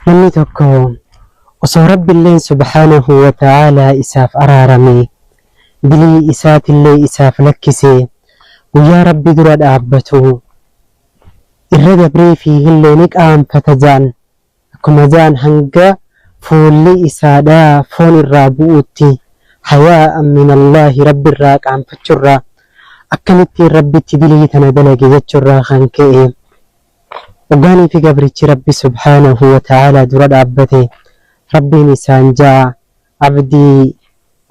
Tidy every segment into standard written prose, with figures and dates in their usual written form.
Namni tokko osoo Rabbilleen subhaanahu wa ta'aalaa isaaf araarame, dilii isaatillee isaaf lakkise, guyyaa Rabbi dura dhaabbatu irra dabreefiihillee ni qaanfata ja'an. Akkuma ja'an hanga fuulli isaadhaa foon irraa bu'uutti hayaa'an minallaahi Rabbirraa qaanfachurraa akkamittiin Rabbitti dilii tana dalage jechurraa kan ka'e Hoggaanii fi gabrichi Rabbi subhaanahu wa ta'aalaa dura dhaabbate Rabbiin isaan ja'a, Abdii,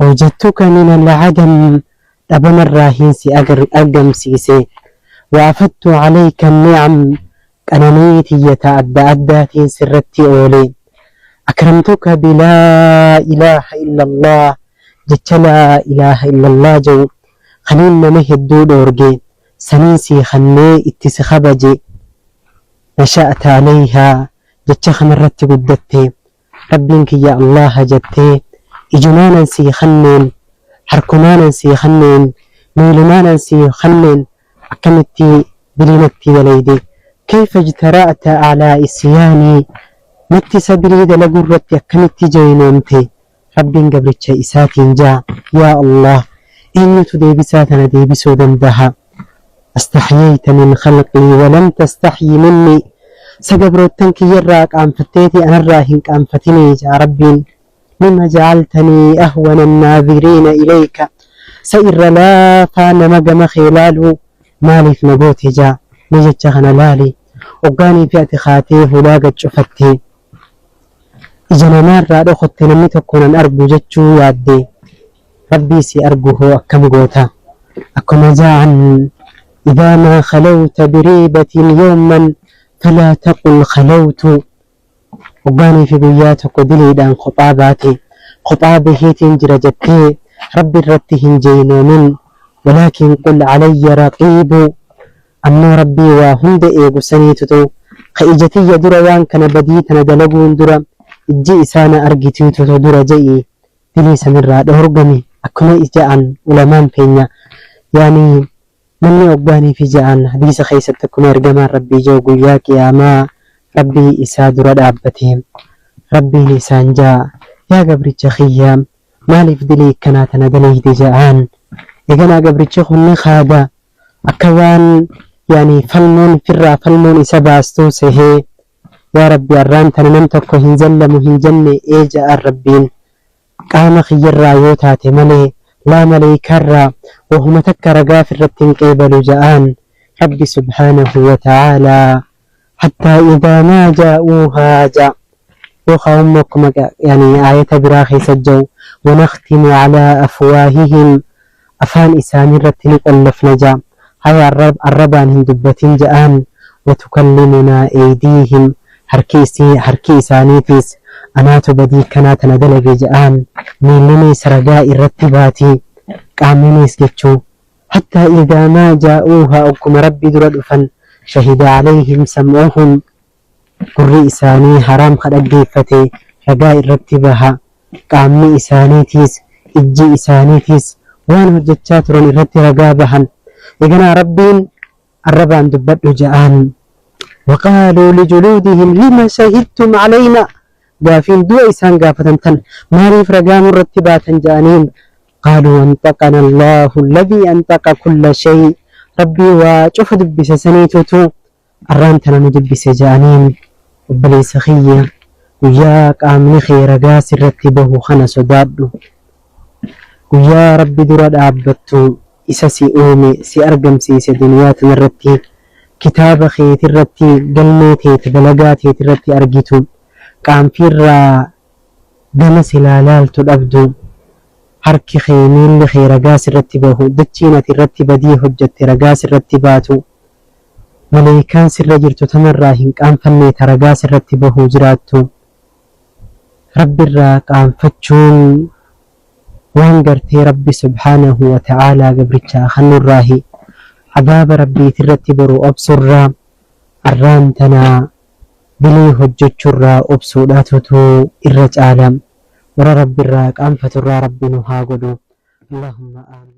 awjadtuka minal cadam, dhabamarraahiin si argamsiise, wa afadtu calayka annicam, qananii tiyya ta adda addaatiin sirratti oole, akramtuka bi laa ilaaha illallaah, jecha laa ilaaha illallaah ja'u kaniin nama hedduu dhoorge, saniin sii khannee itti si khabaje, nasha'ta alayhaa, jecha kanarratti guddatte, Rabbiin kiyya Allaaha jattee, ijumaanan sii khanneen, harkumaanan sii khanneen, miilumaanan sii khanneen akkamitti dilii natti dalayde? Kayfa ijtara'ta alaa isyaanii, natti isa dilii dalagurratti akkamitti jaynoomte? Rabbiin gabricha isaatiin ja'a, Yaa Allaah! Eenyutu deebisaa tana deebisuu dandaha? Astahyayta min khalqii wa lam tastahyi minnii, Sa gabroottan kiyyarraa qaanfatteeti anarraa hin qaanfatinii? Ja'a Rabbiin. Lima ja'altanii ahwana annaadhiriina ilayka, Sa irra laafaa nama gama kee laaluu maaliif na goote? Ja'a. Mee jecha kana laali. Hoggaanii fi ati kaatee hulaa gad cufatte. Ija namaarraa dhokotte namni tokko nan argu jechuu yaadde Rabbii si argu hoo akkam goota? Akkuma ja'an Idhaa maa khalawta biriibatin yawman falaa taqul khalawtu Hoggaanii fi guyyaa tokko diliidhaan kophaa baate kophaa baheetiin jira jettee Rabbi irratti hin jeeynoomin walaakin qul calayya raqiibu Ammoo Rabbii waa hunda eegu saniitutu ka ija tiyya dura waan kana badii tana dalaguun dura ijji isaa na argitiitutu dura je'i dilii sanirraa dhoorgami akkuma ja'an ulamaan teenya yaani namni hoggaaniifi ja'an hadiisa keessatti akkuma ergamaan Rabbii ja'u guyyaa qiyaamaa Rabbii isaa dura dhaabbate Rabbiin isaan ja'a yaa gabricha kiyya maaliif dilii akkanaa tana dalayde ja'aan eeganaa gabrichi kun ni kaada Akka waan yaani falmuun firraa falmuun isa baastuu sehee Yaa Rabbi arraan tana nam tokko hin zallamu hin jenne ee ja'aan Rabbiin qaama kiyyarraa yoo taate malee laa maleykaarraa wahuma takka ragaa firratti hin qeebalu ja'aan Rabbi subhaanahu wa ta'aalaa hattaa idhaa maa jaa'uuhaa ja'a yookaa immoo akkuma yaani aayata biraa keessa ja'u wanakhtimu alaa afwaahihim afaan isaanii irratti ni qollofna ja'a haya arrabaan hin dubbatin ja'aan watukallimunaa eydiihim harki isii harki isaaniitiis anaatu badii kanaa tana dalage ja'aan miilliniis ragaa irratti baati qaamniniis jechuu Hattaa idhaa maa jaa'uuhaa ogguma Rabbi dura dhufan shahida alayhim sam'uhum gurri isaanii haraam ka dhaggeeffate ragaa irratti baha, qaamni isaaniitiis, ijji isaaniitiis waan hojjachaa turan irratti ragaa bahan. Eeganaa Rabbiin arrabaan dubbadhu ja'aan. Waqaaluu lijuluudihim lima shahidtum alaynaa Gaafiin du'a isaan gaafatan tan maaliif ragaa nurratti baatan ja'aniin qaaluu anxaqana Allaahu alladhii anxaqa kulla shay Rabbii waa cufa dubbise saniitutu arraan tana nu dubbise ja'aniin obboleessa kiyya guyyaa qaamni kee ragaa sirratti bahu kana sodaadhu guyyaa Rabbi dura dhaabbattu isa si uume si argamsiise duniyaa tanarratti kitaaba keetirratti galmee teeti dalagaa teetirratti argitu qaanfiirraa gama silaa laaltu dhabdu harki kee miilli kee ragaa sirratti bahu dachiin ati irratti badii hojjatte ragaa sirratti baatu maleykaan sirra jirtu tanarraa hin qaanfannee ta ragaa sirratti bahuu jiraattu Rabbirraa qaanfachuun waan gartee Rabbi subhaanahu wa ta'aalaa gabrichaa khannurraahi azaaba Rabbiitirratti boru obsurra arraan tana dilii hojjachurraa obsuudhaatutu irra caala warra Rabbirraa qaanfaturraa Rabbi nu haa godhu Allahumma aamiin.